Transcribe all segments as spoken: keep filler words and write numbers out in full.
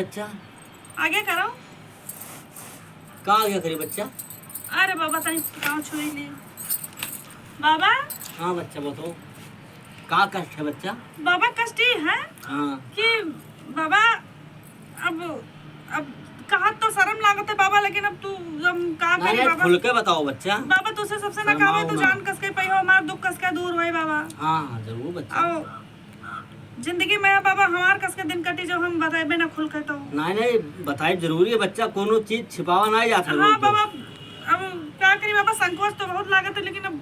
अच्छा। आगे करो। का आगे करी बच्चा? अरे बाबा, तनी पाँव छुई ली। बाबा। हाँ बच्चा, बताओ, का कष्ट है बच्चा? बाबा, कष्ट ई है हाँ। कि बाबा, अब, अब कहत तो शर्म लागत है बाबा, लेकिन अब तू, हम का करी अरे, बाबा? खुल के बताओ बच्चा। बाबा, तुझसे सबसे ना शर्माओ कहबे, तू ना। जान कस के पइहो, हमार दुख कस के दूर होए बाबा। हाँ, हाँ, जरूर बच्चा। अब जिंदगी में बाबा हमार कस के दिन कटी, जब हम बताइबे ना खुल के तो। नहीं, नहीं, बताइब जरूरी है बच्चा, कोनो चीज छिपावा नहीं जात है हाँ लोग को। बाबा, अब का करी बाबा, संकोच तो बहुत लागत है, लेकिन अब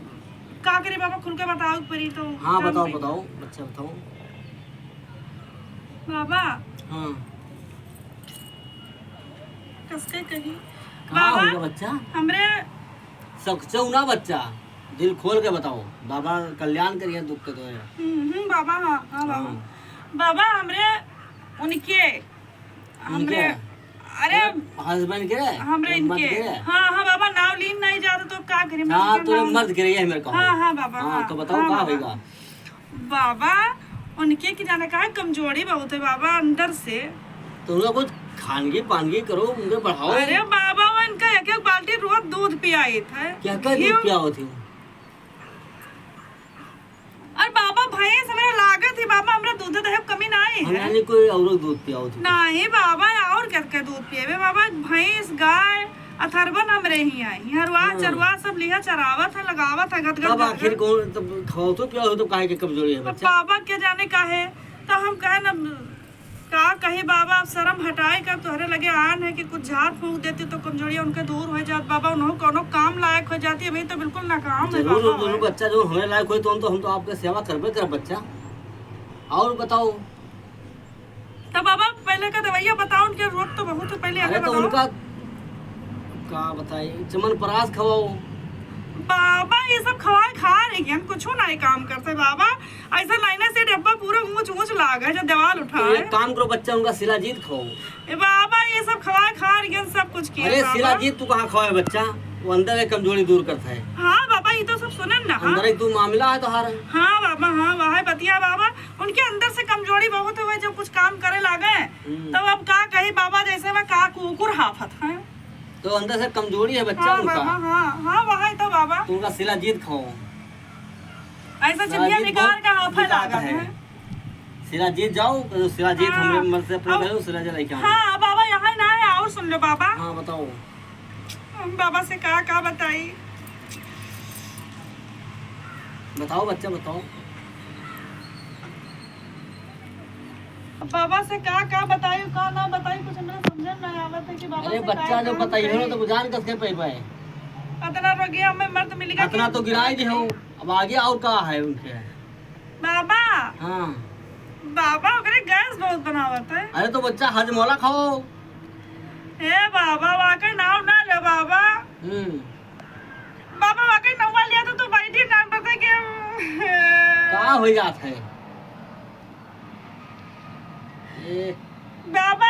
का करी बाबा, खुल के बतावे के पड़ी तो हाँ, जान बताओ, पड़ी। बताओ, बच्चा बताओ। बाबा। हाँ। कस के कही? का बाबा, होगा बच्चा? हमरे सकचऊ ना बच्चा, दिल खोल के बताओ, बाबा कल्याण करिए दुख के तोरे। हम्म, हम्म, बाबा, हाँ, हाँ, बाबा। हाँ। बाबा, हमरे उनके, उनके? हमरे, अरे, अरे, husband के रे? हमरे मर्द इनके। के रे? हाँ, हाँ, बाबा, नाव लीन नहीं जात तो का करी? हाँ, मर्द के तोरे नाव मर्द के रे, यही मेरे को। हाँ, हाँ, बाबा, हाँ, हाँ, तो बताओ हाँ, का बाबा। होगा? बाबा, उनके की जाने का है, कमजोरी बहुत है बाबा, अंदर से। तो उनका कुछ खानगी पानगी करो, उनके बढ़ाओ। अरे बाबा, वो इनका एक एक बाल्टी रोज दूध पियाइत है। क्या क्या दूध क्यों? पियाओ थे? अरे बाबा, भैंस हमरा लागत ही बाबा, हमरा दूध दहे कमी ना आई है। यानी कोई औरो दूध पियाओ थे? नहीं बाबा, और क्या क्या दूध पिएबे बाबा, भैंस, गाय, अथर्वन हमरे ही आई, हरवा हाँ। चरवा सब लिहा चरावत है, लगावत है, गदगद तब गदगद। आखिर कौन, तब खाओ तो पियाओ तो काहे के कमजोरी है अब बच्चा? बाबा के जाने का है, तो हम कहे न, का कही बाबा, अब शर्म हटाए का तोहरे लगे आन है कि कुछ झाड़ फूंक देती तो कमजोरिया उनके दूर हो जात। बाबा, उन्हों कोनो काम लायक हो जाती, अभी तो बिल्कुल नाकाम है जरूर, बाबा। जरूर बच्चा, जो हमें लायक होई तो हम तो, हम तो आपके सेवा करबे करब बच्चा। और बताओ, तब बाबा पहले का दवाइया बताओ, उनके रोग तो बहुत है, पहले अरे हमें तो बताओ। उनका का बताई, च्यवनप्राश खवाओ। बाबा ये सब खवाए खा रही है, कुछ ना ही काम करते बाबा। ऐसा लाइने से डब्बा पूरा ऊंच ऊंच लाग है, जो दीवार उठा तो है। एक काम करो बच्चा, उनका शिलाजीत खाओ। ए बाबा ये सब खवाए खा रही है, सब कुछ किया अरे बाबा। शिलाजीत तू कहाँ खवाए बच्चा, वो अंदर एक कमजोरी दूर करता है। हाँ बाबा, ये तो सब सुने ना। अंदर एक तू मामला है तोहार। हाँ बाबा, हाँ वह है बतिया बाबा। उनके अंदर से कमजोरी बहुत हुए, जब कुछ काम करे लागे, हम्म। तब अब का कही बाबा, जैसे वह का कुकुर हाफत है। तो अंदर से कमजोरी है बच्चा हाँ, उनका। बाबा, हाँ, हाँ, वही तो बाबा। तो उनका शिलाजीत खाओ। ऐसा जिंदगी शिलाजीत बिगाड़ बहुत का हाफा बेकार लागत है। है। शिलाजीत जाओ, तो शिलाजीत हाँ। हमरे मर्द से अपने अब कहो, शिलाजीत लेके आओ। हाँ, बाबा, यहाँ ना है, और सुन लो बाबा। हाँ, बताओ। हम बाबा से का, का बताई? बताओ बच्चा, बताओ। बाबा से का, का बताई, का ना बताई, कुछ हमरा समझे में ना आवत है कि बाबा अरे से बच्चा, का, जो का बताइए ना, बताई। तो जान कस के पै पाए। अतना रोगिया में मर्द मिल गया अतना कि तो गिराई दी हो। अब आगे और का है उनके? बाबा। हाँ। बाबा, ओकरे गैस बहुत बनावत है। अरे तो बच्चा, हजमोला खाओ। हे बाबा, वाकई नाम ना लो बाबा। हम्म। बाबा, वाकई नौवा लिया तो तू बैठी ना, पता कि हम का हो जात है? ए। बाबा।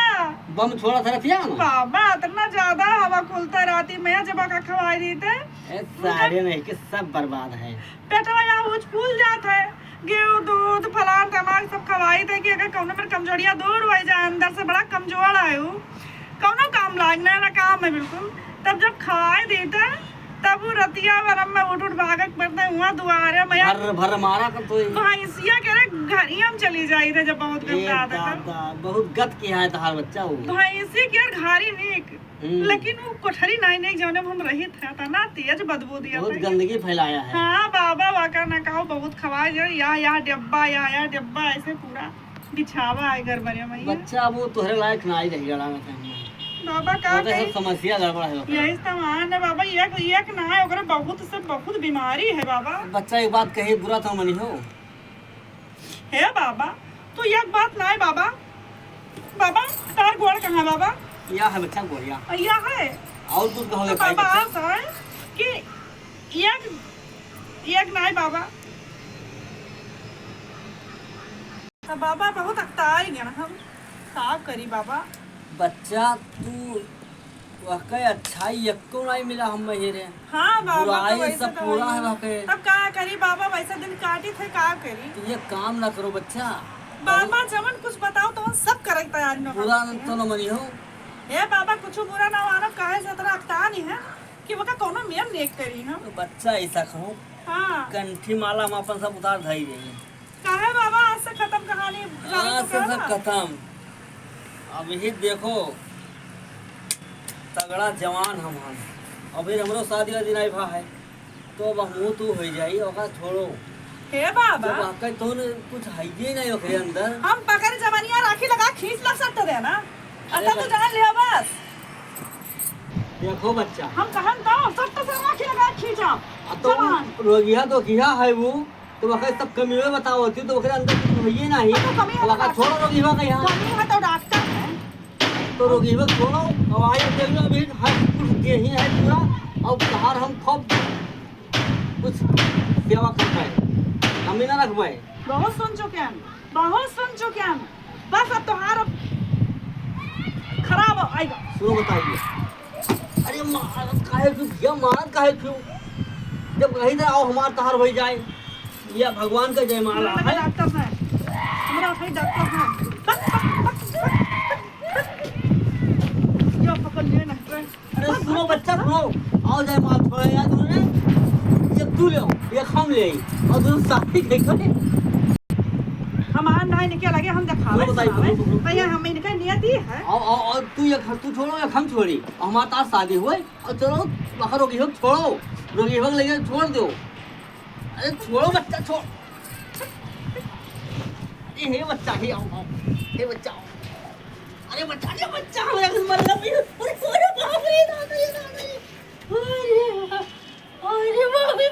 बम छोड़ा था रतिया में? बाबा, इतना ज्यादा हवा खुलता राती में, जब आका खवाई देते। ए, सारे नहीं के सब बर्बाद है। पेटवा यहाँ ऊँच फूल जात है। गेहूँ, दूध, फलान, तमाक सब खवाई थे कि अगर कौनो मेर कमजोरिया दूर हो जाए, अंदर से बड़ा कमजोर आए उ। कौनो काम लाग ना, ना काम है बिल्कुल। तब जब खवाए देते, तब वो रतिया भर में उठ उठ भागक पड़ते हुआ दुआरे में। भर, भर मारा कर तो ही। भैंसिया के रे घरिया में चली जाई थे जब बहुत ए गंदा आता था। दादा, बहुत गत किया है तहार बच्चा वो। भैंसी के घारी नीक। हम्म। लेकिन वो कोठरी नाई, नाई जौने में हम रहित है, तना तेज बदबू दिया बहुत था। गंदगी फैलाया है। हाँ बाबा, वाका ना कहो, बहुत खवाए जो, या, या डिब्बा, या, या डिब्बा, ऐसे पूरा बिछावा है घर भरे में। बच्चा अब वो तोहरे लायक नाई रह गया लागत है। बाबा का वो तो सब कही? समस्या गड़बड़ है ओकरा। यही सामान है बाबा, एक, एक ना है, ओकरा बहुत से बहुत बीमारी है बाबा। बच्चा एक बात कही, बुरा तो मनी हो। हे बाबा, तू एक बात ना है बाबा। बाबा, तार गोड़ कहाँ बाबा? या है बच्चा गोड़िया। या है? और कुछ कहो तो बाबा, बच्चा? ऐसा है कि एक, एक ना है बाबा। तो बाबा बहुत अकताई गया हम, का करी बाबा? बच्चा, तू वाकई अच्छाई एक्को नाई मिला हम में रे। हाँ बाबा, बुराई तो वैसे सब तो पूरा है है। वाकई। तब का करी बाबा, वैसे दिन काटी थे, का करी? तो ये काम ना करो बच्चा, बाबा, जवन कुछ बताओ, तवन सब करे के तैयारी न बुरा करती तो है। न मनी हो। हे बाबा, कुछ बुरा ना मानो, काहे से इतना अकतानी है कि वका कौनो मेर नेक करी हम। तो बच्चा ऐसा कहो, हाँ। कंठी माला हम अपन सब उतार धाई जाई। काहे बाबा, आज से खत्म कहानी, जाने आज तो से कहे सब ना। खत्म। अब यही देखो, तगड़ा जवान हम हन। अभी हमरो शादी वादी नहीं भा है, तो अब हमहू तू हो जाई, ओका छोड़ो। हे बाबा। जब आके तो न कुछ है ही नहीं ओकरे अंदर। हम पकड़ जवानिया राखी लगा खींच ला सकते थे ना। अरे अच्छा तो बच- जान लिया बस। देखो बच्चा। हम कहन तो सत्त से राखी लगा खींचा। आ तो जवान। रोगिया तो किया है वो, तो वखरे सब कमियों बताओ थी, तो वखरे अंदर कुछ होइए नहीं। तो कमी है तो वखरे डॉक्टर। छोड़ो रोगिया का यहाँ। कमी है तो डॉक्टर है। तो रोगिया छोड़ो, अब आइए देख लो, अभी हर कुछ दे ही है पूरा, अब बाहर हम खूब कुछ सेवा कर पाए, कमी ना रख पाए। बहुत सुन चुके हैं, बहुत सुन चुके हैं। बस अब तोहार अब खराब हो, आइगा। सुनो बताइए, अरे मारत काहे क्यों भैया, मारत काहे क्यों? जब कहीं दे आओ हमार तहार हो जाए, या भगवान का जयमाला हमरा है। डॉक्टर है, हमरा भाई डॉक्टर है। बस, बस, बस, बस, बस। यो पकड़ लिए ना, बस। अरे सुनो बच्चा, सुनो, आओ जाए माल छोड़ा यार तूने, ये तू ले आओ, ये हम ले आई, और तू साथी देख ले। हमार ना इनके लगे हम देखावे सुनो बताइए, सुनावे, सुनो, सुनो, तो ये सुनो। हम इनके नियति है। आओ, आओ, और तू ये घर तू छोड़ो, ये हम छोड़ी, और हमारे तार शादी हुए, और चलो, बाहर रोगी हो छोड़ो, रोगी हो लगे छोड़ दो। अरे छोड़ो बच्चा, छोड़। अरे हे बच्चा, हे आओ, आओ, हे बच्चा, आओ। अरे बच्चा, अरे बच्चा, हमारे घर मर गया, अरे, अरे बाप रे, दादा, ये दादा, ये। अरे, अरे बाप रे,